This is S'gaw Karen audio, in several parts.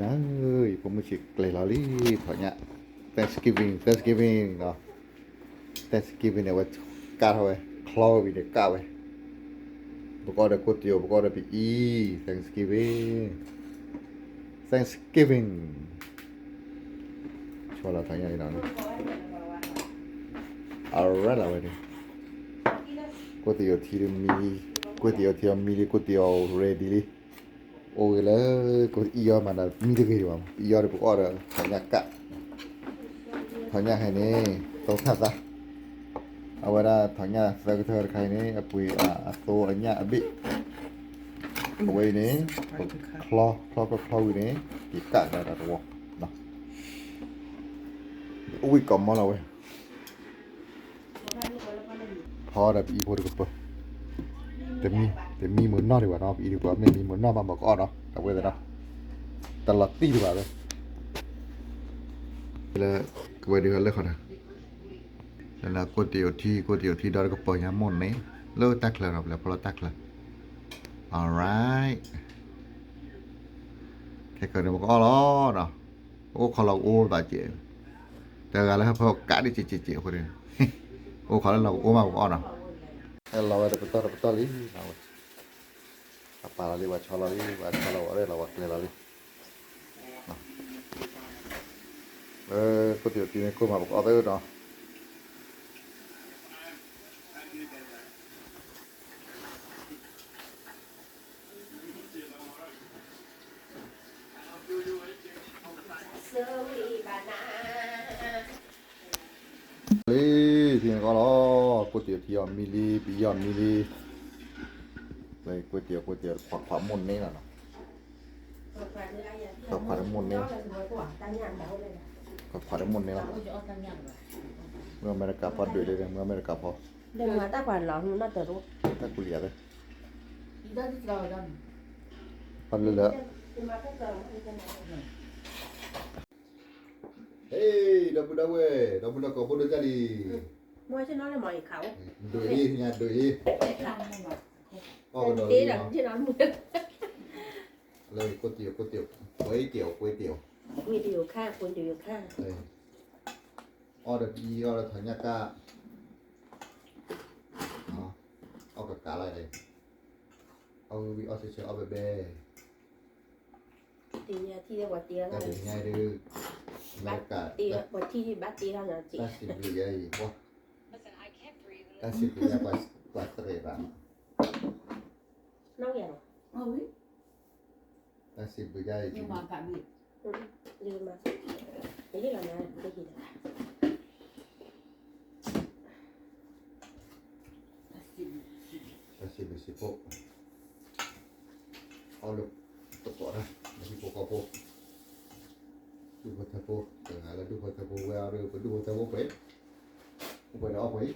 နဧၢ, ယဖိမုၣ်ဆံးကျဲၤလီၤလံ, ထီၣ်ညၣ် Thanksgiving, Thanksgiving နီၤ, Thanksgiving န့ၣ် အဝဲကၣ်ထီၣ်ဝဲ, ချီဝံၤန့ၣ်ကၣ်ဝဲ, ပကအီၣ်ဒီးကိးတံၢ်အိၣ်, ပကအီၣ်ဒီးပအံၤ, Thanksgiving, Thanksgiving ဆီလီၤထီၣ်ညၣ်လံနီၤ, အရဲၣ်လီၤဝဲန့ၣ်, ကိးတံၢ်အိၣ်ထံမံလံ, ကိးတံၢ်အိၣ်ထံအီၤမံလံ, ကိးတံၢ်အီၤ ready လံ. အိၣ်ဂ့ၤလၢ ကအံၤအီၤမးဒီး မံတဂ့ၤဒံးဘၣ်, အံၤအီၤဒီးပကအီၣ်ဒီးထီၣ်ညၣ်ကၣ်, ထီၣ်ညၣ်ဟဲန့ၣ် သီခါသး, အဝဲဒၣ်ထီၣ်ညၣ်သၢကထၢတခါအံၤန့ၣ် အပှ့ၤအသိအညၣ်အဘ့ၣ်, အဝဲအံၤန့ၣ် ချီ ချီချီချီဝံၤန့ၣ် က့ၤကၣ်ကဒါတဝီ, အိၣ်ဝံၣ်ကိးမီလီၤဝဲ ဖီဒီးပအံၤဖိတကပၤ, တမံမုာ်နီၢ်ဒံးဘၣ်နီၤ, ပအံၤတကပၤ မ့ၢ်မံမုာ်နီၢ်မး ဘၣ်ကအီၣ်နီၤ, အဝဲသ့ၣ်နီၤ, တလီၤတံၢ်ဒံးဘၣ်ဝဲ, လၢကဝဲဒုးလၢခီဒီး, လၢကိးတံၢ်အိၣ်ထံ ကိးတံၢ်အိၣ်ထံဒီးတကပၤညါမိၢ်န့ၣ်, လၢတၢ်ချၢနီၤ, ပလဲၤဖီလီၤတၢ်ချၢ, alright, ခဲကနံၣ်ပကအီၣ်လီၤနီၤ, အိၣ်ခီလီၤကအိၣ်သးကဲး တဂၤလၢဟၢဖၢကးဒ်စံးစံးစံးအဃိန့ၣ်, အိၣ်ခီလၢလီၤကအိၣ်မးပကအီၣ်နီၤ, ဟဲလီၤဝဲတပတီၢ်တပတီၢ်လံ, အပာ်လီၤလံ ပှၤဆီလီၤလံ ပှၤဆီလီၤဝဲလီၤ ပှၤကျဲၤလီၤလံ, ကိးတံၢ်အိၣ်ထံန့ၣ်ကိၢ်မးပကအီၣ်သ့နီၤ. လံ ထံန့ၣ်ကီၢ်လီၤ, ကိးတံၢ်အိၣ်ထံအီၤမံလံ ပအံၤအီၤမံလံ, လၢကိးတံၢ်အိၣ် ကိးတံၢ်အိၣ်ခွးခွးမိၢ်န့ၣ်လီၤနီၤ, ခွးခွးဒီးမိၢ်န့ၣ်, ခွးခွးဒီးမိၢ်န့ၣ်လီၤ, မ့ၢ်အမဲရကၤဖီဒုးလံ မ့ၢ်အမဲရကၤဖီ, တၢ်ကူလံၤယၤ, ဖီလၢလၢ ဟ့ၣ် ဒီပုၢ်ဒီဝဲၢ် ဒီပုၢ်ဒီဝဲၢ်ကိးဘိဒိၣ်ကၢ်လံ, ဒိၣ်အံၤ ညါဒိၣ်အံၤ, အီၣ်ကဒီးလံနီၤ, လၢကိးတံၢ်အိၣ် ကိးတံၢ်အိၣ် ကွဲးတံၢ်အိၣ် ကွဲးတံၢ်အိၣ်, အီၣ်ဒီးပအံၤ အီၣ်ဒီးထီၣ်ညၣ်ကၣ်, အီၣ်ကကးလီၤ, အီၣ်ဝံၤဝံၤအီၣ်ဆၢဆၢအီၣ်ဘဲဘဲ တနံၤညါဒုး အမဲရကၤ တၢ်စံးဘျုးယၤအံၤ, တၢ်စံးဘျုးယၤ ပှၤသရ့းဘၣ်, တၢ်စံးဘျုးယၤအံၤ, တၢ်စံးဘျုးစံးဖှိၣ် အီၣ်လၢတကိးတၢ် လၢဟံၣ်ဖိဃီဖိ, ဒူၣ်ဖိထၢဖိ, တဂၤလၢဒူၣ်ဖိထၢဖိဝဲအီၤဒီး ပဒူၣ်ဖိထၢဖိပှဲၤ, အိၣ်ပှဲၤဒီး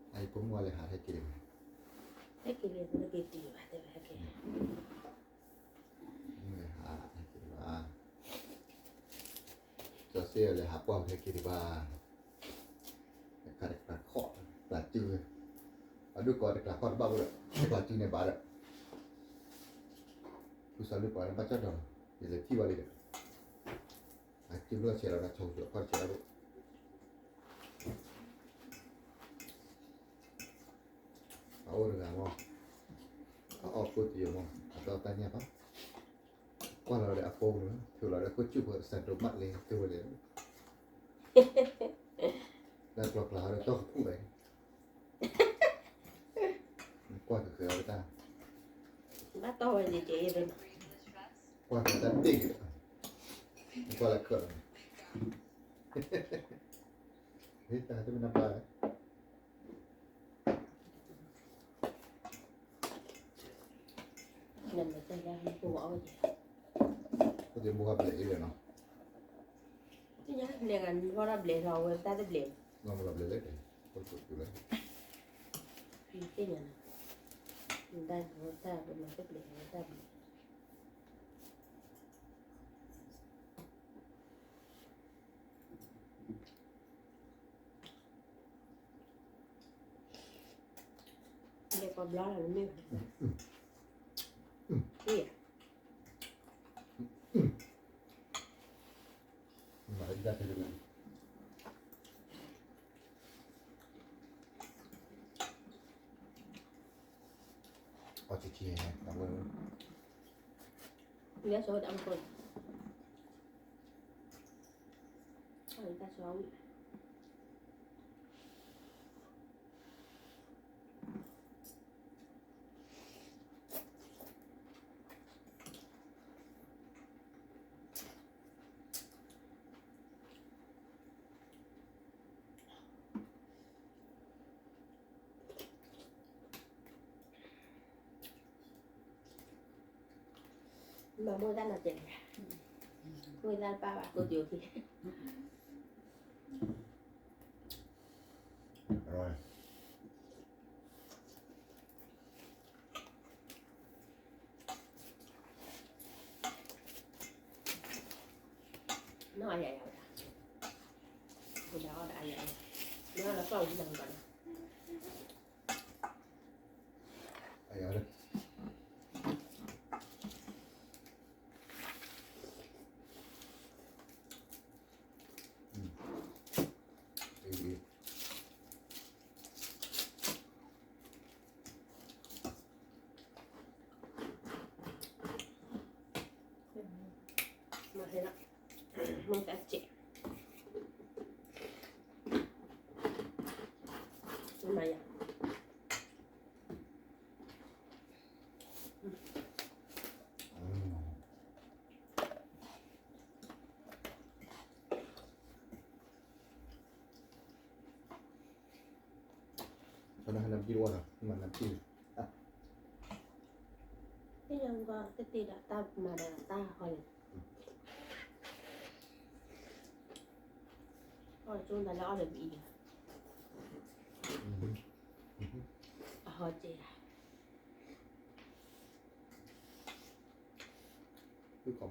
အီၣ်ပှဲၤအံၤ, အအံၤဖိမုၣ်ဝဲလဲၤဟးဟဲက့ၤလံ, ဟဲက့ၤလံ မုၢ်လဲၤဟးဟဲက့ၤလံဘၣ်, ကၠီၤစ့ၢ်လဲၤဟးကွၢ်ဟဲက့ၤလံဘၣ် တခါတကျးခီၣ် ကျးစု, အဒိၣ်ကီးတကျးခီၣ်တဘၣ်ဘိဒီး တကျးစုန့ၣ်ဘၣ်ဒီး, ဖုစးလၢပှၤန့ၣ်ဘၣ်ကၠီၣ်ဒီး ယလဲၤထံၣ်ဘၣ်လံဒီး, အစုလီၢ်ဆဲးလီၤဒီး ဆိးကၠီၤခီၣ်ဆဲးလီၤဒိၣ် အအိၣ်တဂၤမး, အအီၣ်ကိးတံၢ်မး အတၢ်တၢ်ညၣ်ဘၣ်, ကွၢ်လီၤဒီးအကိးလီၤ ထုးလီၤဒီးကိးစုၣ်ဖိစဲးဒိးမးလံ ကဝဲလဲၣ်, လၢကျီကျါဒီးတီၢ်ကကူၣ်ဘၣ်, ကွၢ်ကကဲအီၤတၢ်, ဘၣ်တီၢ်ဝဲန့ၣ်ကဲ, ကွၢ်ကတၢ်တ့ၢ်က့ၤ, ကွၢ်လၢခၢၣ်လီၤ, ဟ့ၣ်တၢ်တမ့ၢ်နၢ်ပၢၢ် နမ့ၢ်တဲလၢဟိဘိအီၣ်ဝဲ, အိၣ်တ့ၢ်ဘိဟးဘျဲးလံနီၤ, သ့ၣ်ညါ နဂၤနဘီတၢ်ဘျဲးထီၣ်ဝဲတၢ်တဘျဲး, နီၢ်မလီၤဘျဲးလဲၣ်, အိၣ်တ့ၢ်လၢ, သ့ၣ်ညါ, နတၢ်ဘီတၢ်ဘျဲးမၤတဘျဲးဝဲတၢ်ဘျဲး လဲၤပှၤဘျီလီၤမ့ၢ်, မ့ၢ်ဧါ. မၤဒၣ်ဖဲတဂၤ, အီၣ်ကက့ၤ, အဝဲ, ယဲၢ်စီၤဝဲတၢ်မူခိၣ်, အီၣ်တၢ်စီၤဝဲ မၤမိၢ်တၢ်နီၤတဲာ်, မိၢ်တၢ်တပၣ်ဘၣ်ကိးတုၤအိၣ်ခံ နီၢ်အယၤယၤဝဲဒၣ်, ဝဲဒၣ်အီၣ်ဒီးအယၤယၤ, နီၢ်လၢပှၢ်ဝံၤလၢကီးနီၤ, အယၤလၢ မၤဟဲလီၤ, မ့ၢ်တၢ်စဲး, မၤယၤ နနပျံၤဝဲ, နနပျံၤ, သ့ၣ်ညါမူကီၢ်သ့ၣ်သ့ၣ်ဒီးတၢ်မၤဒီးတၢ်ဟီလံ, အီၣ်ကၠိတၢ်လၢအီၣ်ဒီးပအံၤ, အဟီကဲဧါ, ဝံၣ်ခီဘၣ်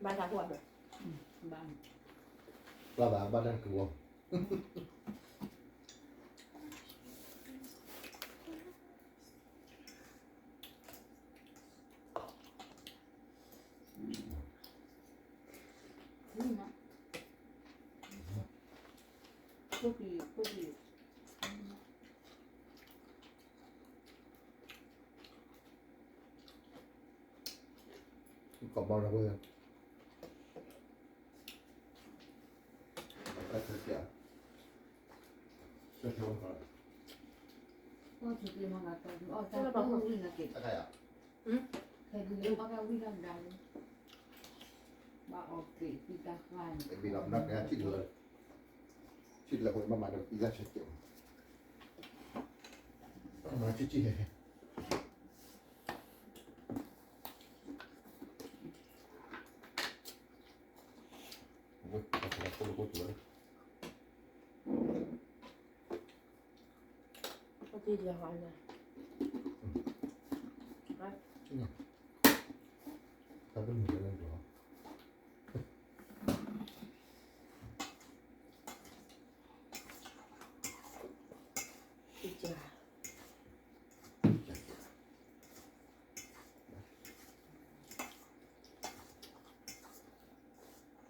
ဘၣ်တၢ်ကွၢ်ဒီး, ဘၣ်, ဘၣ်ဘၣ်ဘၣ်တၢ်ကဝီၤ, ကီၢ်ဘီနၤဝဲ, အဆၢက့ၤ, ဆၢက့ၤဝဲ, အီၣ်ဆၢက့ၤမၤဂၤတၢ်, အီၣ်တၢ်ပှၤဝံၣ်လၢက့ၤ, ခဲဒုးလၢဘၣ်ကဝံၣ်လၢကဒါလၢ, ဘၣ်အီၣ်က့ၤသံတၢ်ဃၢ်န့ၣ်, ဘံလီၤနၢ်ကထံၣ်လၢ, ထံၣ်လၢပမၤမၤဒီးသံတၢ်ဆၢက့ၤ,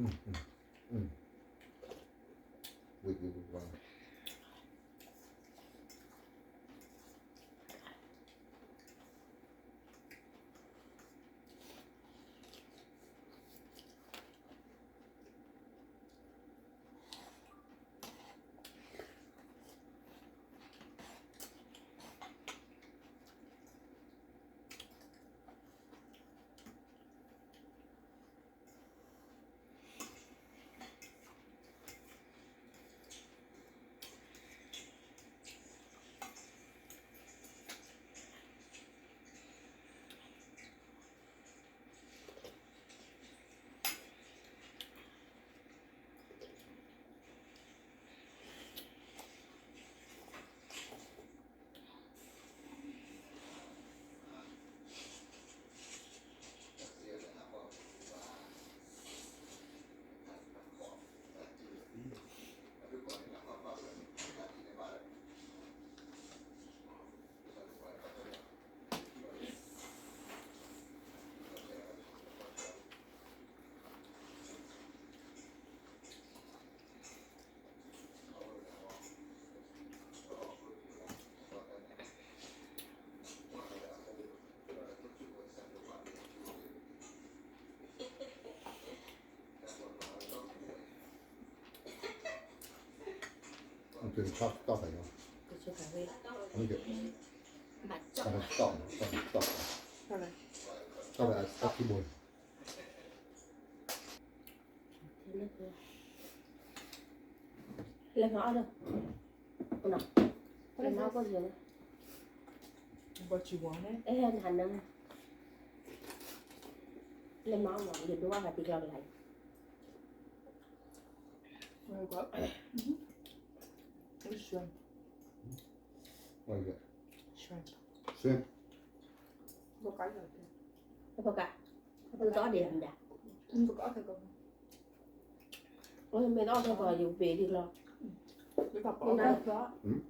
မၤဆံးဆံး ကဆ့ဖးဝ့ၣ်, ကဆ့ဖးဝ့ၣ်, ကဆ့ဖးဝ့ၣ်, ကဆ့ဖးဝ့ၣ်, လဲၤမၤအီၣ်ဒီး, လဲၤမၤအီၣ်ဒီး, အဲနၤနၢ, လဲၤမၤအီၣ်မး ယဒိဘၣ်ဃးတံကျီကလါအံၤ. ပကး, ပကး, မ့ၢ်တအီၣ်ခဲကီး ယပ့ၤဒ်လီၤ,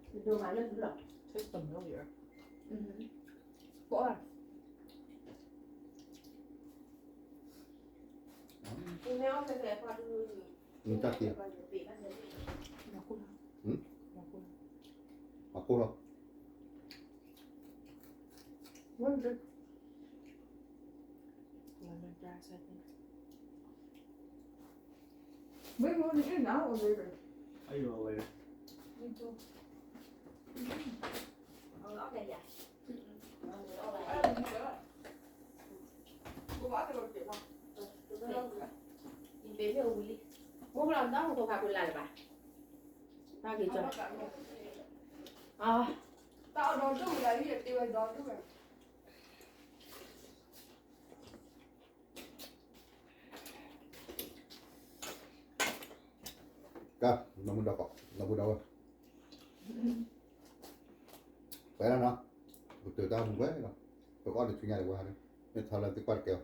ယဒိမးလၢဒ်လီၤ, ပအီၣ် မ့ၢ်တၢ်တ့, မၤကိၢ်လီၤ,ကဲ, နီၢ်မုၢ်ဒီကီး, နီၢ်မုၢ်ဒီဝဲ, ပှဲၤလီၤနီၤ, ပတုာ်တၢ်မူဝဲလီၤ, ပကအီၣ်တဆူညါဒံးဝဲ, မ့ၢ်ထီလၢသုကွၢ်တကဲအီၤ, တၢ်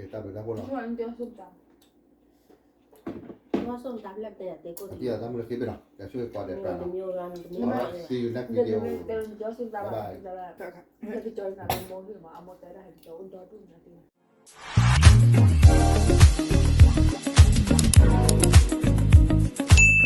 ဘျုးတၢ်ဖှိၣ်လီၤ, တၢ်မုၢ်လၢခံဘ့ၣ်နီၤ, ကဆူၣ်ပှၤဒဲးတၢ်နီၤ, see you next video, bye bye.